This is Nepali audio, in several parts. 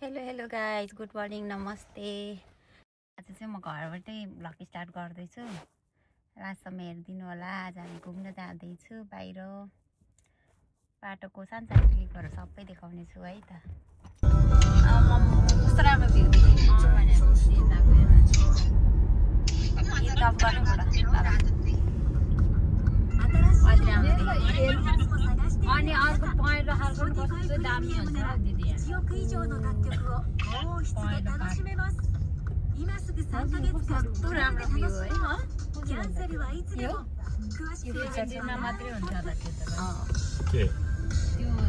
हेलो गाइज, गुड मर्निङ, नमस्ते। आज चाहिँ म घरबाटै भ्लग स्टार्ट गर्दैछु। लास्टसम्म हेरिदिनु होला। आज हामी घुम्न जाँदैछु बाहिर। बाटोको सानसानो क्लिपहरू सबै देखाउने छु है त। कस्तो राम्रो भ्यू अनि अर्को पहेँलो खालको कस्तो दामी हुन्छ दिदी। कस्तो राम्रो भ्यू है। दिनमा मात्रै हुन्छ होला त्यो त। के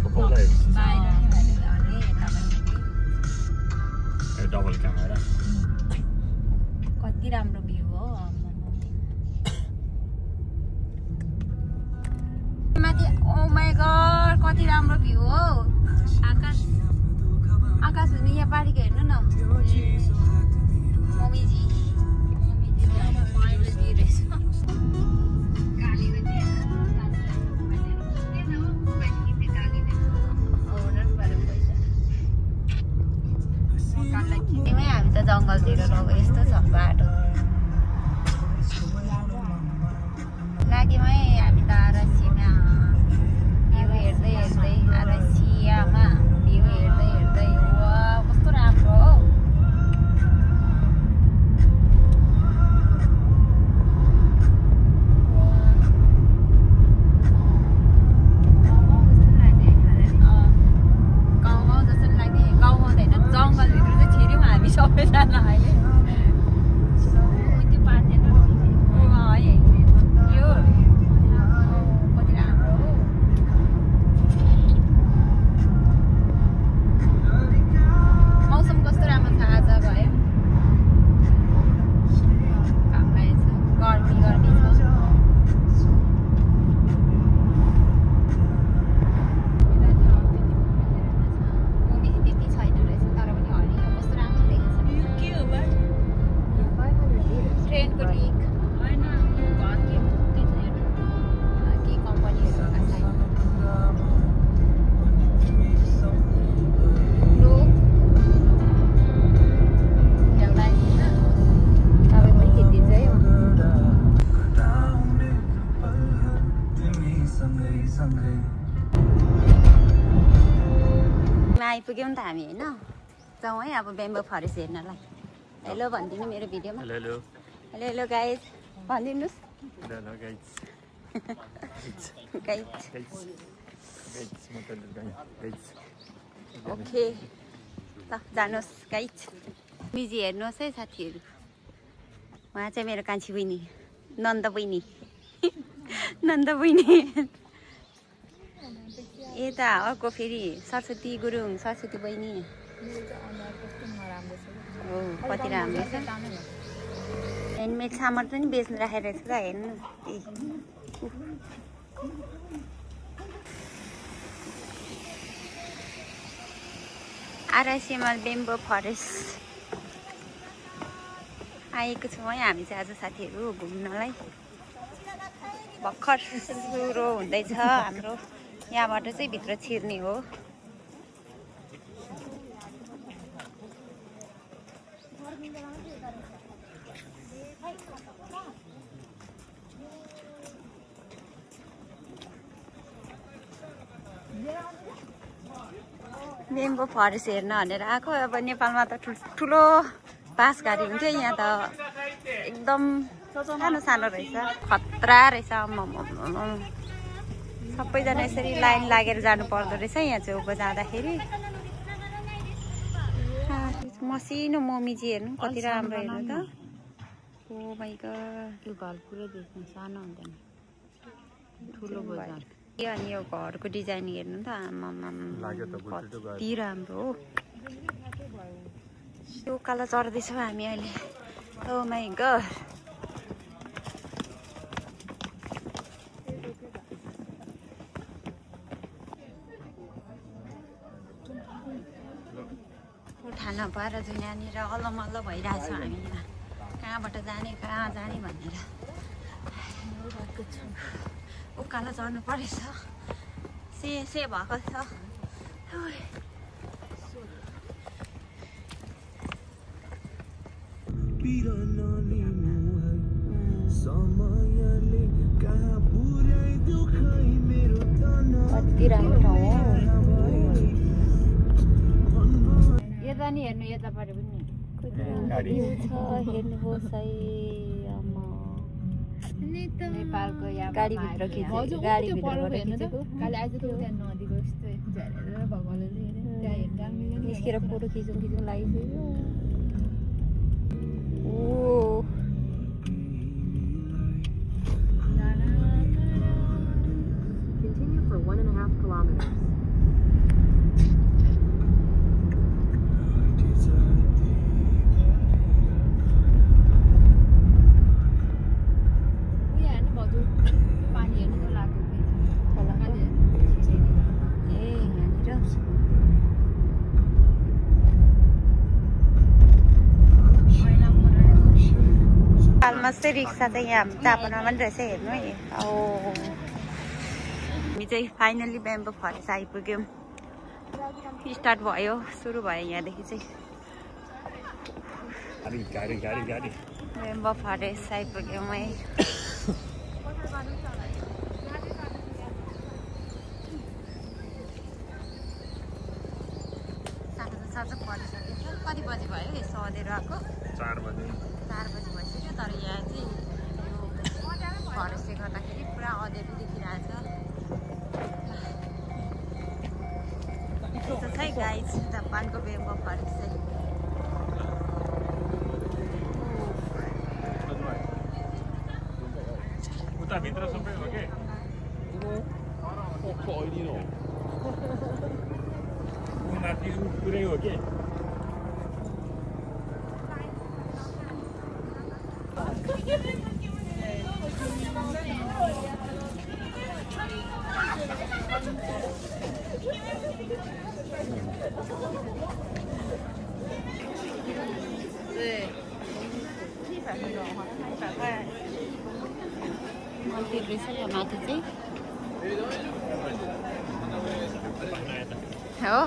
त्यो बाहिर डबल क्यामेरा कति राम्रो भ्यू हो। माथि ओ माय गॉड कति राम्रो भ्यू हो। आकाश आकाश हुने यहाँ पारीको हेर्नु न। मम्मीजी हामी त जङ्गलतिर लग यस्तो छ बाटो। लागेमै हामी त आरसीमा भ्यू हेर्दै हेर्दै आरसियामा भ्यू हेर्दै हेर्दै वा कस्तो राम्रो हो। गाउँ जस्तो लाग्ने गाउँ हुँदैन जङ्गलभित्र चाहिँ छिर्यौँ हामी सबैजना अहिले। त्यो पार्दैन है यो कति राम्रो हो। मौसम कस्तो राम्रो छ आज भयो। घाम लागेछ गर्मी छ। आइपुग्यौँ त हामी होइन। जाउँ है अब बेम्बो फरेस्ट हेर्नलाई। हेलो भनिदिनु मेरो भिडियोमा। हेलो हेलो हेलो गाइज भनिदिनुहोस्। ओके ल जानुहोस् गाइज। मिजी हेर्नुहोस् है साथीहरू। उहाँ चाहिँ मेरो कान्छी बहिनी नन्द बहिनी। नन्द बहिनी यता अर्को फेरि सरस्वती गुरुङ सरस्वती बहिनी। हो कति राम्रो छ। ह्यान्डमेड सामान पनि बेच्न राखेर रहेछ त हेर्नु। आरसीमा बेम्बो फरेस्ट आएको छौँ है हामी चाहिँ आज साथीहरू घुम्नलाई। भर्खर सुरु हुँदैछ हाम्रो। यहाँबाट चाहिँ भित्र छिर्ने हो। बेम्बो फरेस्ट हेर्न भनेर आएको। अब नेपालमा त ठुलो बाँस गाडी हुन्थ्यो। यहाँ त एकदम सानो सानो रहेछ। खतरा रहेछ। सबैजना यसरी लाइन लागेर जानु पर्दो रहेछ यहाँ चौको जाँदाखेरि। मसिनो मम्मीजी हेर्नु कति राम्रो हेर्नु त। ओ माइ गॉड त्यो घर पुरै देख्नु सानो हुँदैन ठुलो बजार। अनि यो घरको डिजाइन हेर्नु त कति राम्रो हो। त्यो उकालो चढ्दैछौँ हामी अहिले। ओ माइ गॉड उठान भएर जुन यहाँनिर अल्लमल्ल भइरहेछ हामी यहाँ। कहाँबाट जाने कहाँ जाने भनेर उकालो चढ्नु परेछ। से भएको छ। कति राम्रो ठाउँ हो। यता नि हेर्नु, यतापट्टि पनि कति राम्रो भ्यू छ। हेर्नुहोस् है, नेपालको यहाँ गाडीभित्र खिचेको, गाडीभित्रबाट खिचेको। निस्केर फोटो खिचौँ लागिसक्यो। Continue for 1.5 kilometers. चाहिँ रिक्सा चाहिँ यहाँ तापनमा पनि रहेछ। हेर्नु है, हामी चाहिँ फाइनली बेम्बो फरेस्ट आइपुग्यौँ। स्टार्ट भयो, सुरु भयो यहाँदेखि चाहिँ। बेम्बो फरेस्ट आइपुग्यौँ है। साँझ परिसक्यो। कति बजी भयो यसो अँधेरो आएको? 4 बजी भइसक्यो। तर यहाँ चाहिँ फरेस्टले गर्दाखेरि पुरा अँधेरो देखिरहेछ। यस्तो छ है गाइज जापानको बेम्बो फरेस्ट चाहिँ। उता भित्र सबै हो के माथि पुरै हो के। मन्दिर रहेछ यहाँ माथि चाहिँ हो।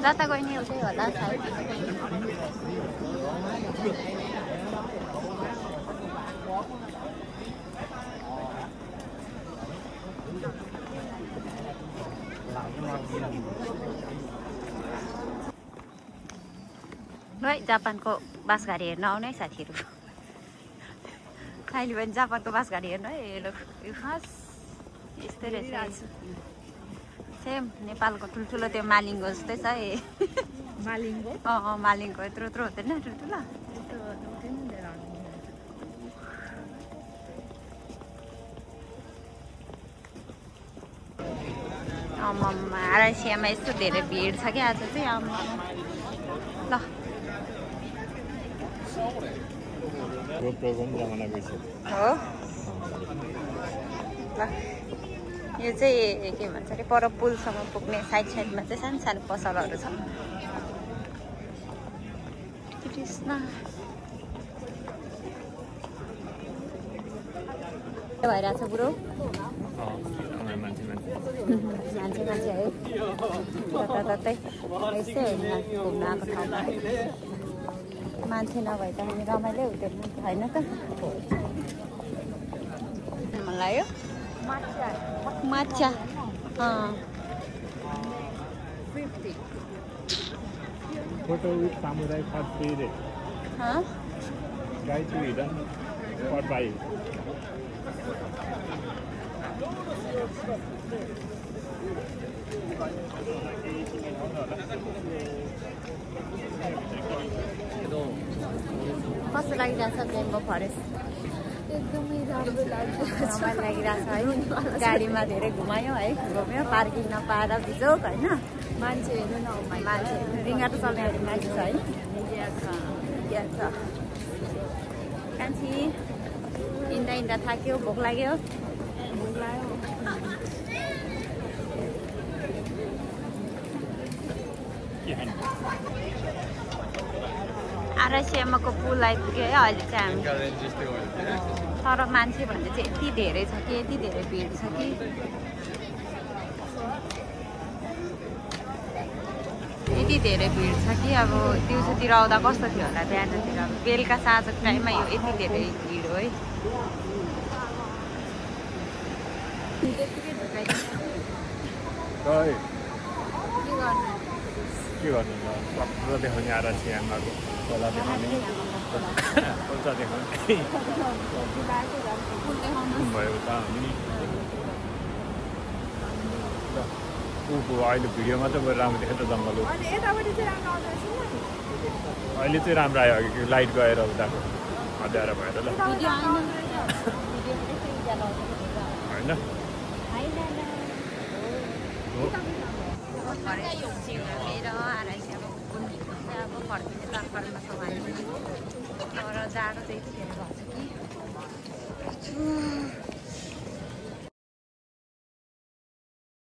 जता गयो नि एउटै होला सायद। ल जापानको बास गाडी हेर्न आउनु है साथीहरू। अहिले पनि जापानको बास गाडी हेर्नु है। यो खास यस्तै रहेछ। सेम नेपालको ठुल्ठुलो त्यो मालिङ्गो जस्तै छ है। मालिङ्गो? मालिङ्गो यत्रो यत्रो हुँदैन ठुल्ठुलो। आम्मामा आरसियामा यस्तो धेरै भिड छ कि आज चाहिँ। आम्मा ल हो ल। यो चाहिँ के भन्छ अरे पर पुलसम्म पुग्ने साइडमा चाहिँ सानो सानो पसलहरू छ। कृष्ण भइरहेछ बुढो। मान्छे है जताततै यस्तै घुम्न आएको ठाउँमा मान्छे नभए त हामी रमाइलो हुँदैन होइन त। मलाई यो माछा 50 Photo with samurai for free. Huh? Guide to Eden for buy. कस्तो लागिरहेछ बेम्बो फरेस्ट? एकदमै राम्रो लागिरहेछ है। गाडीमा धेरै घुमायो है, घुम्यो पार्किङ नपाएर बिजोक होइन। मान्छे हेर्नु न, मान्छे रिङ्गा त चल्नेहरू मान्छे छ है। कान्छी हिँड्दा थाक्यो, भोक लाग्यो। कि होइन आरसिएमको पुल आइपुग्यो है अहिले चाहिँ हामी तर मान्छे भन्ने चाहिँ यति धेरै छ कि यति धेरै भिड छ कि यति धेरै भिड छ कि अब दिउँसोतिर आउँदा कस्तो थियो होला बिहानतिर अब बेलुका साँझको टाइममा यो यति धेरै भिड हो है के गर्नु सत्र देखाउने आरसिएमको खोला देखाउने खोल्सा देखाउने भयो त हामी ऊको अहिले भिडियोमा चाहिँ बरु राम्रो देख्यो त जङ्गल अहिले चाहिँ राम्रो आयो कि लाइट गएर उताको अँध्यारो भएर ल होइन मेरो आरसिएमको पुल चाहिँ अब फर्किने तर्खरमा छौँ हामी तर जाडो चाहिँ यति धेरै भएको छ कि